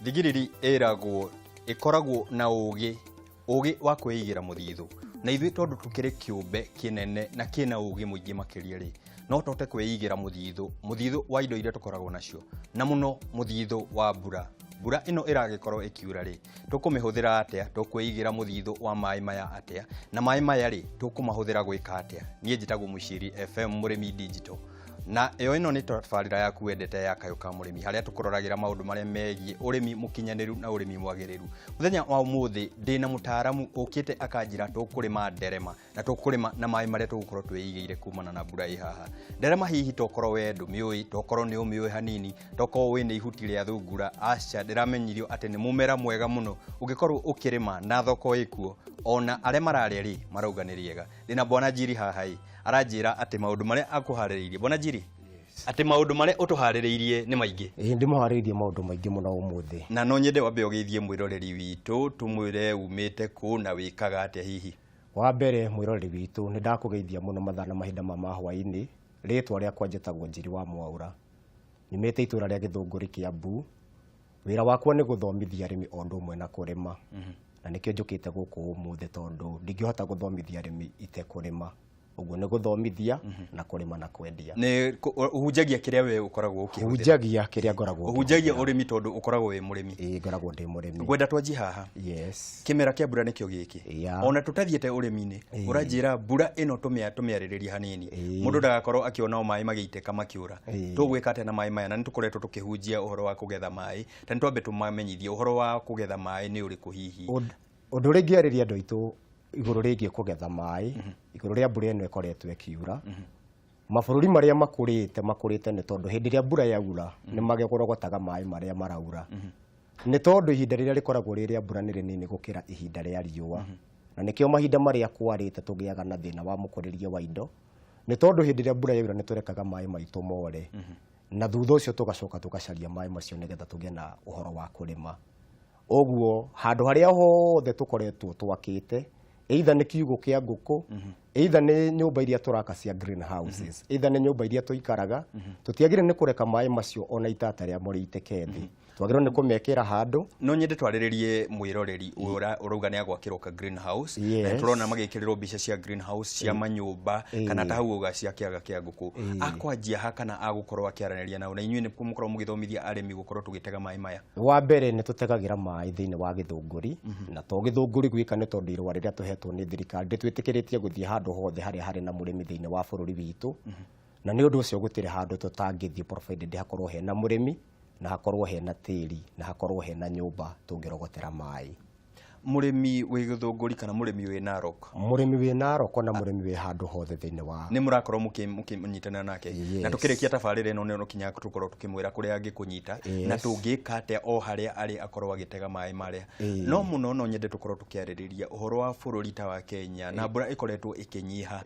Thigiriri ĩragwo ĩkoragwo na ũgĩ, ũgĩ wa kwĩigĩra mũthithũ. Na ithuĩ tondũ tũkĩrĩ kĩũmbe kĩnene na kĩna ũgĩ mũingĩ makĩria rĩ, no tũhote kwĩigĩra mũthithũ, mũthithũ wa indo iria tũkoragwo nacio, na mũno mũthithũ wa mbura. Mbura ĩno ĩragĩkorwo ĩkiura rĩ, tũkũmĩhũthĩra atĩa? Tũkwĩigĩra mũthithũ wa maĩ maya atĩa? Na maĩ maya rĩ, tũkũmahũthĩra gwĩka atĩa? Niĩ njĩtagwo Mũciri FM Mũrĩmi Digital. Na ĩyo ĩno nĩ tabarĩra yaku wendete ya Kayũ ka Mũrĩmi, harĩa tũkũroragĩra maũndũ marĩa megiĩ ũrĩmi mũkinyanĩru na ũrĩmi mwagĩrĩru. Mũthenya wa ũmũthĩ ndĩna mũtaaramu ũkĩte akanjĩra tũkũrĩma nderema na tũkũrĩma na maĩ marĩa tũgũkorwo twĩigĩire kumana na mbura ĩ haha. Nderema hihi tokorwo we ndũmĩũĩ, tokorwo nĩ ũmĩũĩ hanini, tokorwo wĩ nĩ ihuti rĩa thungura, aca, ndĩramenyirio atĩ nĩ mũmera mwega mũno ũngĩkorwo ũkĩrĩma na thoko ĩkuo, ona arĩa mararĩa rĩ marauga nĩ rĩega. Ndĩna Bwana Njiri haha ĩ, aranjĩra atĩ maũndũ marĩa akũharĩrĩirie. Bwana Njiri, atĩ maũndũ marĩa ũtũharĩrĩirie nĩ maingĩ. Ĩĩ, ndĩmũharĩrĩirie maũndũ maingĩ mũno ũmũthĩ. Na no nyende wambe ũgeithie mwĩroreri witũ, tũmwĩre umĩte kũ na wĩkaga atĩa hihi. Wa mbere mwĩroreri witũ, nĩ ndakũgeithia mũno mathaa na mahinda ma hwaĩ-inĩ. Rĩtwa rĩakwa njĩtagwo Njiri wa Mwaũra. Nyumĩte itũra rĩa Gĩthũngũri, Kĩambu. Wĩra wakwa nĩ gũthomithia arĩmi o ũndũ ũmwe na kũrĩma. Na nĩkĩo njũkĩte gũkũ ũmũthĩ, tondũ ndingĩhota gũthomithia arĩmi itekũrĩma. Ũguo nĩ gũthomithia na kũrĩma na kwendia. Nĩ ũhunjagia kĩrĩa we ũkoragwo ũkĩhũthĩra. Hunjagia kĩrĩa ngoragwo Ũhunjagia ngĩhũthĩra. ũrĩmi tondũ ũkoragwo wĩ mũrĩmi. Ĩĩ, ngoragwo ndĩ mũrĩmi. Ngwenda twanjie haha. Yes. Kĩmera kĩa mbura nĩkĩo gĩkĩ. Ona tũtathiĩte ũrĩmi-inĩ, ũranjĩra mbura ĩno tũmĩarĩrĩrie hanini. Mũndũ ndagakorwo akĩona o maĩ magĩitĩka makĩũra. Tũgwĩka atĩa na maĩ maya? Na nĩ tũkoretwo tũkĩhunjia ũhoro wa kũgetha maĩ. Ta nĩ twambe tũmamenyithie ũhoro wa kũgetha maĩ nĩ ũrĩkũ hihi. Ũndũ ũrĩa ingĩarĩria andũ aitũ igũrũ rĩgiĩ kũgetha maĩ, igũrũ rĩa mbura ĩno ĩkoretwo ĩkiura, mabũrũri marĩa makũrĩte makũrĩte nĩ tondũ hĩndĩ ĩrĩa mbura yaura nĩ magĩrogotaga maĩ marĩa maraura, nĩ tondũ ihinda rĩrĩa rĩkoragwo rĩ rĩa mbura nĩ rĩnini gũkĩra ihinda rĩa riũa. Na nĩkĩo mahinda marĩa kwarĩte tũgĩaga na thĩna wa mũkũrĩrie wa indo, nĩ tondũ hĩndĩ ĩrĩa mbura yaura nĩ tũrekaga maĩ maitũ more, na thutha ũcio tũgacoka tũgacaria maĩ macio nĩgetha tũgĩe na ũhoro wa kũrĩma. Ũguo handũ harĩa hothe tũkoretwo twakĩte, either nĩ kiugũ kĩa ngũkũ, either nĩ nyũmba iria tũraka cia greenhouses, either nĩ nyũmba iria tũikaraga, tũtiagĩrĩire nĩ kũreka maĩ macio ona itata rĩamo rĩitĩke thĩ. Twagĩrĩirwo nĩ kũmekĩra handũ. No nyende twarĩrĩrie mwĩroreri ũrauga nĩ agwakĩrwo ka greenhouse. Na tũrona magĩkĩrĩrwo mbica cia greenhouse cia manyũmba kana ta hau uga cia kĩaga kĩa ngũkũ. Akwanjia ha kana agũkorwo akĩaranĩria nao, na inyuĩ nĩ mũkoragwo mũgĩthomithia arĩmi gũkorwo tũgĩtega maĩ maya? Wa mbere nĩ tũtegagĩra maĩ thĩinĩ wa gĩthũngũri, na to gĩthũngũri gwika, nĩ tondũ irũa rĩrĩa tũhetwo nĩ thirikari ndĩtwĩtĩkĩrĩtie gũthiĩ handũ hothe harĩa harĩ na mũrĩmi thĩinĩ wa bũrũri witũ. Na nĩ ũndũ ũcio gũtirĩ handũ tũtangĩthiĩ provided hakorwo hena mũrĩmi, na hakorwo hena tĩri, na hakorwo hena nyũmba tũngĩrogotera maĩ. Mũrĩmi wĩ Gĩthũngũri kana mũrĩmi wĩ Narok? Mũrĩmi wĩ Narok na mũrĩmi wĩ handũ hothe thĩinĩ wa Nĩ mũrakorwo mũkĩnyitanĩra nake? Yes. Na tũkĩrĩkia tabarĩra ĩno nĩ kinya tũkorwo tũkĩmwĩra kũrĩa angĩkũnyita na tũngĩka atĩa o harĩa arĩ akorwo agĩtega maĩ marĩa. No mũno no nyende tũkorwo tũkĩarĩrĩria ũhoro wa bũrũri ta wa Kenya na mbura ĩkoretwo ĩkĩnyiha.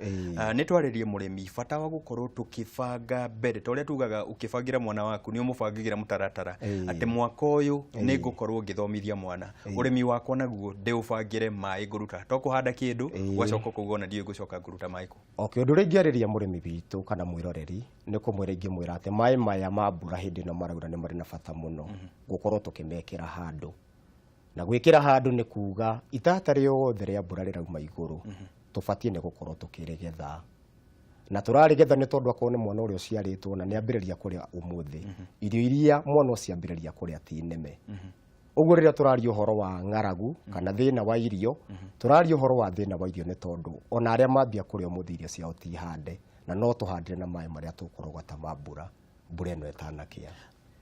Nĩ twarĩrie mũrĩmi bata wa gũkorwo tũkĩbanga mbere, ta ũrĩa tugaga ũkĩbangĩra mwana waku nĩ ũmũbangagĩra mũtaratara atĩ mwaka ũyũ nĩ ngũkorwo ngĩthomithia mwana ũrĩmi wakwa, naguo ndĩũbangĩre maĩ ngũruta, to kũhanda kĩndũ ũgacoka ũkauga ona ndiũĩ ngũcoka ngũruta maĩ kũ. Okay, ũndũ ũrĩa ingĩarĩria mũrĩmi witũ kana mwĩroreri nĩ kũmwĩra, ingĩmwĩra atĩ maĩ maya ma mbura hĩndĩ ĩno maraura nĩ marĩ na bata mũno gũkorwo tũkĩmekĩra handũ. Na gwĩkĩra handũ nĩ kuga itata rĩothe rĩa mbura rĩrauma igũrũ tũbatiĩ nĩ gũkorwo tũkĩrĩgetha. Na tũrarĩgetha nĩ tondũ akorwo nĩ mwana ũrĩa ũciarĩtwo na nĩ ambĩrĩria kũrĩa ũmũthĩ, irio iria mwana ũcio ambĩrĩria kũrĩa ti nĩme. Ũguo rĩrĩa tũraria ũhoro wa ng'aragu kana thĩna wa irio, tũraria ũhoro wa thĩna wa irio nĩ tondũ ona arĩa mambia kũrĩa ũmũthĩ irio ciao ti hande, na no tũhandire na maĩ marĩa tũkũrogota ma mbura, mbura ĩno ĩtanakĩa.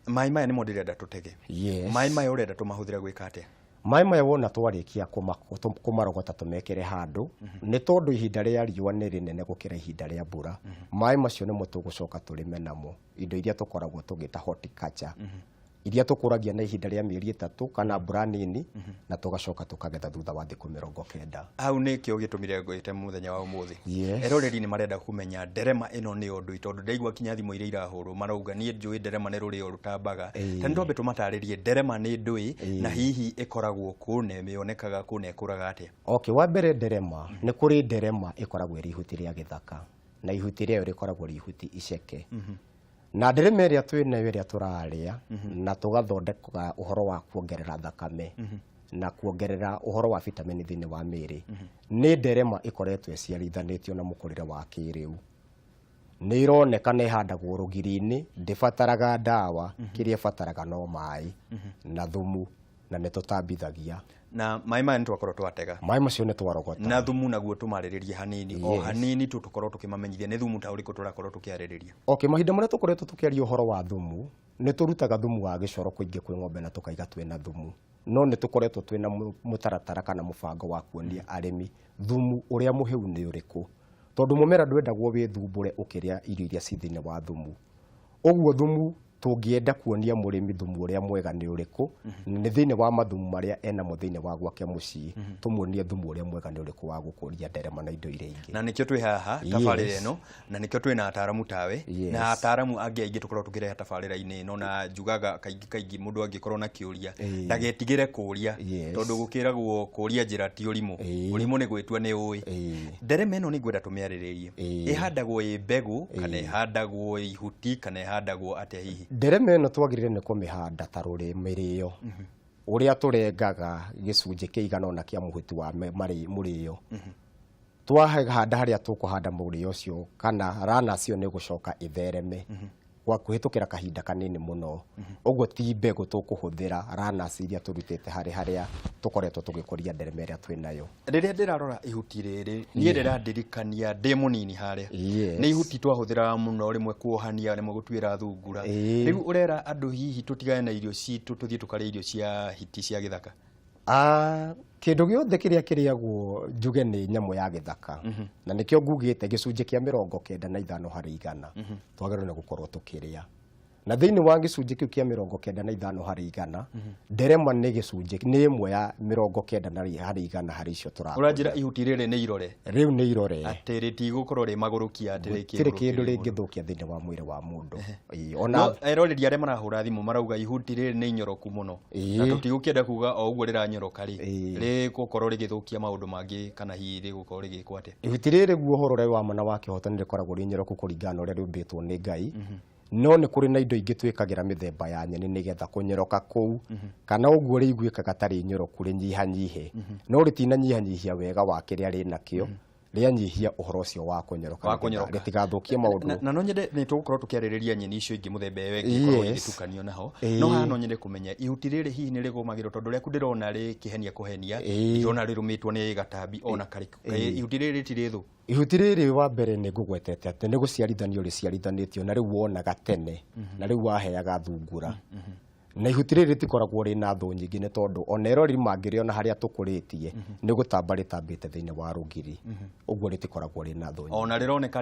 Maĩ maya nĩmo ndĩrenda tũtege. Yes. Maĩ maya ũrenda tũmahũthĩre gwĩka atĩa? Maĩ maya wona twarĩkia kũmarogota tũmekĩre handũ, nĩ tondũ ihinda rĩa riũa nĩ rĩnene gũkĩra ihinda rĩa mbura, maĩ macio nĩmo tũgũcoka tũrĩme namo indo iria tũkoragwo tũgĩta horticulture, iria tũkũragia na ihinda rĩa mĩeri 3 kana mbura nini, na tũgacoka tũkagetha thutha wa thikũ 90. Hau nĩkĩo gĩtũmire ngwĩte mũthenya wa ũmũthĩ. Yes. Eroreri nĩ marenda kũmenya nderema ĩno nĩ ũndũ, tondũ ndaigua kinya thimũ iria irahũrwo marauga niĩ njũĩ nderema nĩ rũrĩo rũtambaga. Ta nĩ twambe tũmatarĩrie nderema nĩ ndũĩ, na hihi ĩkoragwo kũ na ĩmĩonekaga kũ na ĩkũraga atĩa? Okay, wa mbere nderema, nĩ kũrĩ nderema ĩkoragwo ĩrĩ ihuti rĩa gĩthaka, na ihuti rĩayo rĩkoragwo rĩ ihuti iceke. Na nderema ĩrĩa twĩ nayo ĩrĩa tũrarĩa na tũgathondeka ũhoro wa kuongerera thakame na kuongerera ũhoro wa vitamin thĩinĩ wa mĩĩrĩ, nĩ nderema ĩkoretwo ĩciarithanĩtio na mũkũrĩre wa kĩrĩu. Nĩ ironeka ĩhandagwo rũgiri-inĩ, ndĩbataraga ndawa, kĩrĩa ĩbataraga no maĩ na thumu, na nĩ tũtambithagia. Na maĩ maya nĩ twakorwo twatega. Maĩ macio nĩ twarogota. Na thumu naguo tũmarĩrĩrie hanini o hanini tu, tũkorwo tũkĩmamenyithia nĩ thumu ta ũrĩkũ tũrakorwo tũkĩarĩrĩria. Okay, mahinda marĩa tũkoretwo tũkĩaria ũhoro wa thumu, nĩ tũrutaga thumu wa gĩcoro kũingĩ kwĩ ng'ombe na tũkaiga twĩna thumu, no nĩ tũkoretwo twĩna mũtaratara kana mũbango wa kuonia arĩmi thumu ũrĩa mũhĩu nĩ ũrĩkũ, tondũ mũmera ndwendagwo wĩthumbũre ũkĩrĩa irio iria ci thĩinĩ wa thumu. Ũguo thumu tũngĩenda kuonia mũrĩmi thumu ũrĩa mwega nĩ ũrĩkũ, nĩ thĩinĩ wa mathumu marĩa enamo thĩinĩ wa gwake mũciĩ, tũmuonie thumu ũrĩa mwega nĩ ũrĩkũ wa gũkũria nderema na indo iria ingĩ. Na nĩkĩo twĩ haha tabarĩra ĩno, na nĩkĩo twĩna ataramu tawe na ataramu angĩ aingĩ tũkoragwo tũkĩrehe tabarĩra-inĩ ĩno. Na njugaga kaingĩ kaingĩ mũndũ angĩkorwo na kĩũria ndagetigĩre kũũria, tondũ gũkĩragwo kũũria njĩra ti ũrimũ, ũrimũ nĩ gwĩtua nĩ ũĩ. Nderema ĩno nĩ ngwenda tũmĩarĩrĩrie. Ĩhandagwo ĩ mbegũ kana ĩhandagwo ihuti kana ĩhandagwo atĩa hihi? Nderema ĩno twagĩrĩire nĩ kũmĩhanda ta rũrĩ mĩrĩo ũrĩa tũrengaga gĩcunjĩ kĩigana ũna kĩa mũhuti wa mũrĩo. Twahanda harĩa tũkũhanda mũrĩo ũcio kana rana cio nĩ gũcoka ĩthereme gwa kũhĩtũkĩra kahinda kanini mũno. Ũguo ti mbegũ tũkũhũthĩra, ranas iria tũrutĩte harĩ harĩa tũkoretwo tũgĩkũria nderema ĩrĩa twĩ nayo. Rĩrĩa ndĩrarora ihuti rĩrĩ, niĩ rĩrandirikania ndĩ mũnini harĩa. Nĩ ihuti twahũthĩraga mũno, rĩmwe kuohania, rĩmwe gũtuĩra thungura. Rĩu ũrera andũ hihi tũtigane na irio citũ tũthiĩ tũkarĩe irio cia hiti cia gĩthaka? Kĩndũ gĩothe kĩrĩa kĩrĩagwo njuge nĩ nyamũ ya gĩthaka, na nĩkĩo ngugĩte gĩcunjĩ kĩa 95 harĩ igana twagĩrĩirwo nĩ gũkorwo tũkĩrĩa. Na thĩinĩ wa gĩcunjĩ kĩu kĩa 95 harĩ igana, nderema nĩ gĩcunjĩ nĩ ĩmwe ya 90 na harĩ igana harĩ icio tũrakũria. Ũranjĩra ihuti rĩrĩ nĩ irore? Rĩu nĩ irore. Atĩ rĩtigũkorwo rĩ magũrũkia, atĩ gũtirĩ kĩndũ rĩngĩthũkia thĩinĩ wa mwĩrĩ wa mũndũ. Ona no eroreri arĩa marahũra thimũ marauga ihuti rĩrĩ nĩ inyoroku mũno, na tũtigũkĩenda kuga o ũguo rĩranyoroka rĩ, rĩgũkorwo rĩgĩthũkia maũndũ mangĩ kana hihi rĩgũkorwo rĩgĩkwo atĩa? Ihuti rĩrĩ guo ũhoro ũrĩa wa ma na wa kĩhoto nĩ rĩkoragwo rĩ inyoroku kũringana na ũrĩa rĩũmbĩtwo nĩ Ngai, no nĩ kũrĩ na indo ingĩ twĩkagĩra mĩthemba ya nyeni nĩgetha kũnyoroka kũu kana ũguo rĩiguĩkaga tarĩ inyoroku rĩnyihanyihe, no rĩtinanyihanyihia wega wa kĩrĩa rĩnakĩo, rĩanyihia ũhoro ũcio wa kũnyoroka Wa nĩgetha kũnyoroka. rĩtigathũkie maũndũ. Na no nyende nĩ tũgũkorwo tũkĩarĩrĩria nyeni icio ingĩ mũthemba ĩyo ĩngĩ ĩkorwo ĩgĩtukanio naho, no haha no nyende kũmenya ihuti rĩrĩ hihi nĩ rĩgũmagĩrwo, tondũ rĩaku ndĩrona rĩkĩhenia kũhenia, ndĩrona rĩrũmĩtwo nĩ gatambi ona karĩkũ. Ihuti rĩrĩ rĩtirĩ thũ? Ihuti rĩrĩ wa mbere nĩ ngũgwetete atĩ nĩ gũciarithanio rĩciarithanĩtio na rĩu wonaga tene na rĩu waheaga thungura. Na ihuti rĩrĩ rĩtikoragwo rĩna thũ nyingĩ, nĩ tondũ ona eroreri mangĩrĩona harĩa tũkũrĩtie nĩ gũtamba rĩtambĩte thĩinĩ wa rũgiri, ũguo rĩtikoragwo rĩna thũ nyingĩ. Ona rĩroneka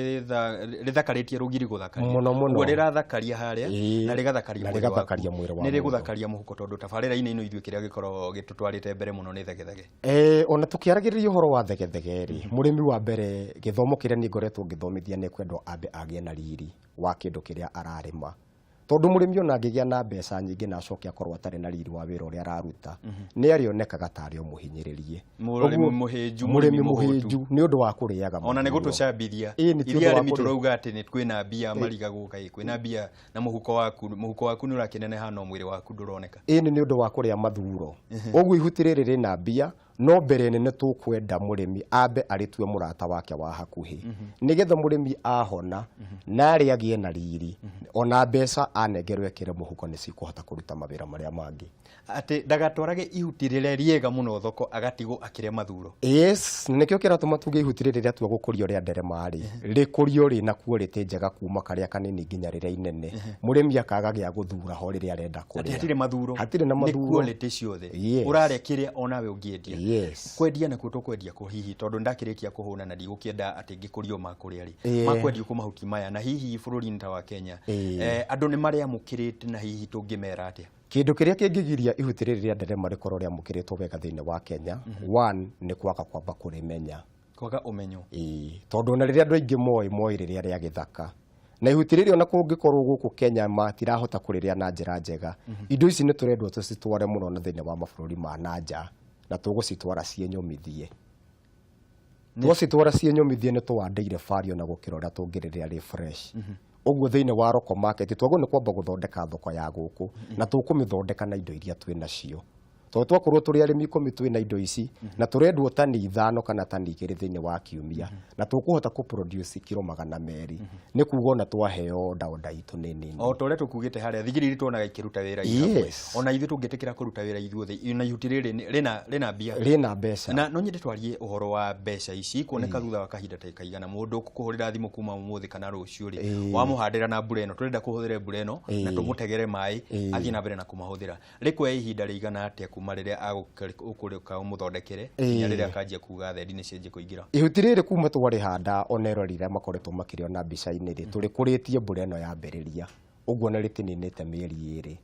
rĩthakarĩtie rũgiri gũthakaria mũno mũno. Ũguo rĩrathakaria harĩa na rĩgathakaria na mwĩrĩ waku. Rĩgathakaria mwĩrĩ wa nĩ mũndũ. Rĩgũthakaria mũhuko, tondũ tabarĩra-inĩ ĩno ithuĩ kĩrĩa gĩkoragwo gĩtũtwarĩte mbere mũno nĩ thegethege. Ona tũkĩaragĩrĩria ũhoro wa thegethege rĩ, mũrĩmi wa mbere gĩthomo kĩrĩa niĩ ngoretwo ngĩthomithia nĩ kwendwo ambe agĩe na riri wa kĩndũ kĩrĩa ararĩma, tondũ mũrĩmi ona angĩgĩa na mbeca nyingĩ na acoke akorwo atarĩ na riri wa wĩra ũrĩa araruta, nĩ arĩonekaga tarĩ o mũhinyĩrĩrie. Mũrĩmi Ũguo, mũhĩnju, mũrĩmi mũrĩmi mũhũtu. Mũhĩnju nĩ ũndũ wa kũrĩaga ona nĩ mathuro. Gũtũcambithia Nĩ ti ithuĩ ũndũ wa arĩmi kũrĩa. Tũrauga atĩ nĩ kwĩna mbia marigagwo kaĩ kwĩna mbia na mũhuko waku nĩ ũrakĩneneha no mwĩrĩ waku ndũroneka. Ĩni, nĩ ũndũ wa kũrĩa mathuro. Ũguo ihuti rĩrĩ rĩna mbia, no mbere nene tũkwenda mũrĩmi ambe arĩtue mũrata wake wa hakuhĩ, nĩgetha mũrĩmi ahona na arĩa agĩe na riri, ona mbeca anengerwo ekĩre mũhuko nĩ cikũhota kũruta mawĩra marĩa mangĩ. Atĩ ndagatwarage ihuti rĩrĩa rĩega mũno thoko agatigwo akĩrĩa mathuro. Yes, nĩkĩo kĩratũma tuge ihuti rĩrĩ rĩatua gũkũrio rĩa nderema rĩ, rĩkũrio rĩ na quality njega kuma karĩa kanini nginya rĩrĩa inene, mũrĩmi akaga gĩa gũthura ho rĩrĩa arenda atĩ kũrĩa. Hatirĩ mathuro. Hatirĩ na nĩ mathuro. Quality ciothe. Ũrarĩa kĩrĩa onawe ũngĩendia. Kwendia nakuo tũkwendia kũ hihi, tondũ ndakĩrĩkia kũhũna na ndigũkĩenda atĩ ngĩkũrio makũrĩa rĩ, makwendio kũ mahuti maya? Na hihi bũrũri-inĩ ta wa Kenya, andũ nĩ marĩamũkĩrĩte, na hihi tũngĩmera atĩa? Kĩndũ kĩrĩa kĩngĩgiria ihuti rĩrĩ rĩa nderema rĩkorwo rĩamũkĩrĩtwo wega thĩinĩ wa Kenya, one nĩ kwaga kwamba kũrĩmenya. Kwaga ũmenyo. Ĩĩ, tondũ ona rĩrĩa andũ aingĩ moĩ rĩrĩa rĩa gĩthaka, na ihuti rĩrĩ ona kũngĩkorwo gũkũ Kenya matirahota kũrĩrĩa na njĩra njega, indo ici nĩ tũrendwo tũcitware mũno na thĩinĩ wa mabũrũri ma na nja, na tũgũcitwara ciĩ nyũmithie. Twacitwara ciĩ nyũmithie nĩ tũwandĩire value na gũkĩra ũrĩa tũngĩrĩrĩa rĩ fresh. Ũguo thĩinĩ wa local market twagĩrĩirwo nĩ kwamba gũthondeka thoko ya gũkũ, na tũkũmĩthondeka na indo iria twĩ nacio, tondũ twakorwo tũrĩ arĩmi 10 twĩ na indo ici na tũrendwo tani 5 kana tani 2 thĩinĩ wa kiumia, na tũkũhota kũ produce kiro 200, nĩ kuga ona twaheo order, order itũ nĩ nini. O ta ũrĩa tũkugĩte harĩa, thigiriri tuonaga ikĩruta wĩra i hamwe. Ona ithuĩ tũngĩtĩkĩra kũruta wĩra ithuothe, na ihuti rĩrĩ rĩna mbia. Rĩna mbeca. Na no nyende twarie ũhoro wa mbeca ici kuoneka thutha wa kahinda ta kaigana. Mũndũ ũkũhũrĩra thimũ kuma ũmũthĩ kana rũciũ rĩ, wamũhandĩra na mbura ĩno, tũrenda kũhũthĩre mbura ĩno na tũmũtegere maĩ athiĩ na mbere na kũmahũthĩra, rĩkuoya ihinda rĩigana atĩa kuma rĩrĩa ũkũrĩka ũmũthondekere nginya rĩrĩa akanjia kuga thendi nĩ cianjia kũingĩra? Ihuti rĩrĩ kuma twarĩhanda, ona eroreri arĩa makoretwo makĩrĩona mbica-inĩ rĩ, tũrĩkũrĩtie mbura ĩno yambĩrĩria, ũguo na rĩtininĩte mĩeri 2.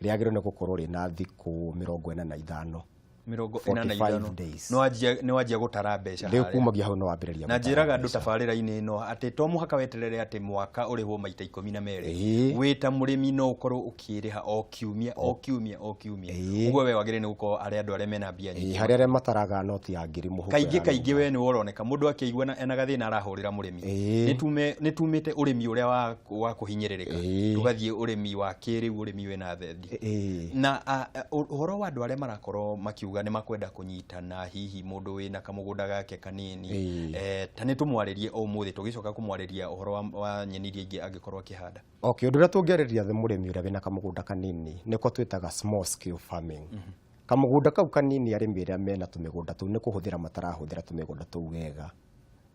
Rĩagĩrĩirwo nĩ gũkorwo rĩna thikũ 45. 45. 45 days. Nĩ wanjia gũtara mbeca Rĩu harĩa. Kumagia hau no wambĩrĩria Na gũtara njĩraga andũ mbeca. Tabarĩra-inĩ ĩno atĩ to mũhaka weterere atĩ mwaka ũrĩhwo maita 12. Wĩ ta mũrĩmi no ũkorwo ũkĩrĩha o kiumia, o kiumia, o kiumia. Ũguo we wagĩrĩire nĩ gũkorwo arĩ andũ arĩa mena mbia nyingĩ. Harĩ arĩa mataraga noti ya ngiri mũhuko. Kaingĩ ya kaingĩ we nĩ ũroneka mũndũ akĩigua ena gathĩna arahũrĩra mũrĩmi. Nĩ tumĩte ũrĩmi ũrĩa wa kũhinyĩrĩrĩka, tũgathiĩ ũrĩmi wa kĩrĩu, ũrĩmi wĩna thendi. Na ũhoro wa andũ arĩa marakorwo makiuga nĩ makwenda kũnyitana, hihi mũndũ wĩna kamũgũnda gake kanini, ta nĩ tũmwarĩrie o ũmũthĩ, tũgĩcoka kũmwarĩria ũhoro wa nyeni iria ingĩ angĩkorwo akĩhanda. Okay, ũndũ ũrĩa tũngĩarĩria thĩ mũrĩmi ũrĩa wĩna kamũgũnda kanini, nĩko twĩtaga small scale farming. Kamũgũnda kau kanini, arĩmi arĩa mena tũmĩgũnda tũu nĩ kũhũthĩra matarahũthĩra tũmĩgũnda tũu wega,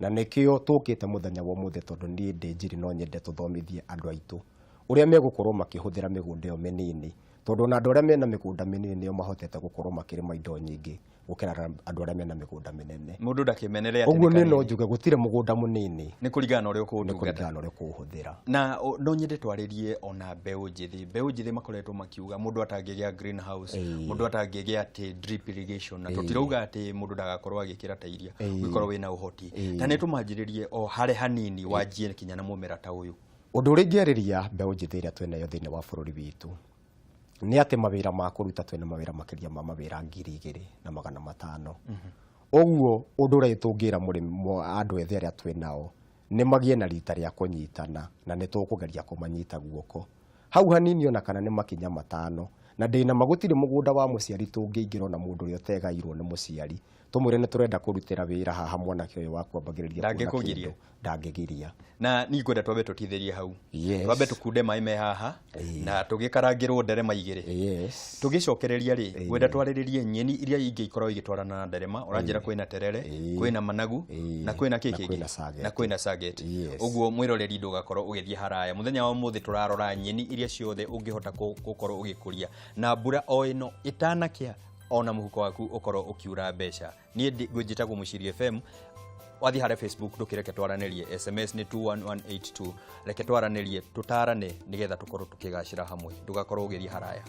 na nĩkĩo tũkĩte mũthenya wa ũmũthĩ, tondũ niĩ ndĩ njiri no nyende tũthomithie andũ aitũ ũrĩa megũkorwo makĩhũthĩra mĩgũnda ĩyo mĩnini, tondũ ona andũ arĩa mena mĩgũnda mĩnini nĩo mahotete gũkorwo makĩrĩma indo nyingĩ gũkĩra andũ arĩa mena mĩgũnda mĩnene. Mũndũ ndakĩmenere atĩ Ũguo nĩ niĩ no kanini. njuge gũtirĩ mũgũnda mũnini. Nĩ kũringana na ũrĩa Nĩ ũkũũtungata. kũringana na ũrĩa ũkũũhũthĩra. Na no nyende twarĩrie ona mbeũ njĩthĩ. Mbeũ njĩthĩ makoretwo makiuga mũndũ atangĩgĩa greenhouse, mũndũ atangĩgĩa atĩ drip irrigation, na tũtirauga atĩ mũndũ ndagakorwo agĩkĩra ta iria, ũngĩkorwo wĩna ũhoti, ta nĩ tũmanjĩrĩrie o harĩ hanini, wanjie kinya na mũmera ta ũyũ. Ũndũ ũrĩa ingĩarĩria mbeũ njĩthĩ ĩrĩa twĩnayo thĩinĩ wa bũrũri witũ nĩ atĩ mawĩra ma kũruta, twĩna mawĩra makĩria ma mawĩra 2500. Ũguo ũndũ ũrĩa tũngĩra mũrĩmi, andũ ethĩ arĩa twĩ nao, nĩ magĩe na rita rĩa kũnyitana, na nĩ tũkũgeria kũmanyita guoko hau hanini, ona kana nĩ makinya 5. Na ndĩna ma gũtirĩ mũgũnda wa mũciari tũngĩingĩra, ona mũndũ ũrĩa ũtegairwo nĩ mũciari, tũmwĩre nĩ tũrenda kũrutĩra wĩra haha, mwanake ũyũ waku ambagĩrĩria kuona Ndangĩkũgiria. kĩndũ, ndangĩgiria. Na niĩ ngwenda twambe tũtithĩrie hau. Twambe tũkunde maĩ me haha na tũgĩkarangĩrwo nderema 2. Tũgĩcokereria rĩ, ngwenda twarĩrĩrie nyeni iria ingĩ ikoragwo igĩtwarana na nderema. Ũranjĩra kwĩna terere, kwĩna managu, na kwĩna kĩ Na kĩngĩ? Kwĩna saget. Na kwĩna saget. Yes. Ũguo mwĩroreri ndũgakorwo ũgĩthiĩ haraya. Mũthenya wa ũmũthĩ tũrarora nyeni iria ciothe ũngĩhota gũkorwo ũgĩkũria na mbura o ĩno ĩtanakĩa, ona mũhuko waku ũkorwo ũkiura mbeca. Niĩ ngwĩnjĩtagwo Mũciri FM. Wathiĩ harĩa Facebook ndũkĩreke twaranĩrie, SMS nĩ 21182. Reke twaranĩrie, tũtarane nĩgetha tũkorwo tũkĩgacĩra hamwe. Ndũgakorwo ũgĩthiĩ haraya.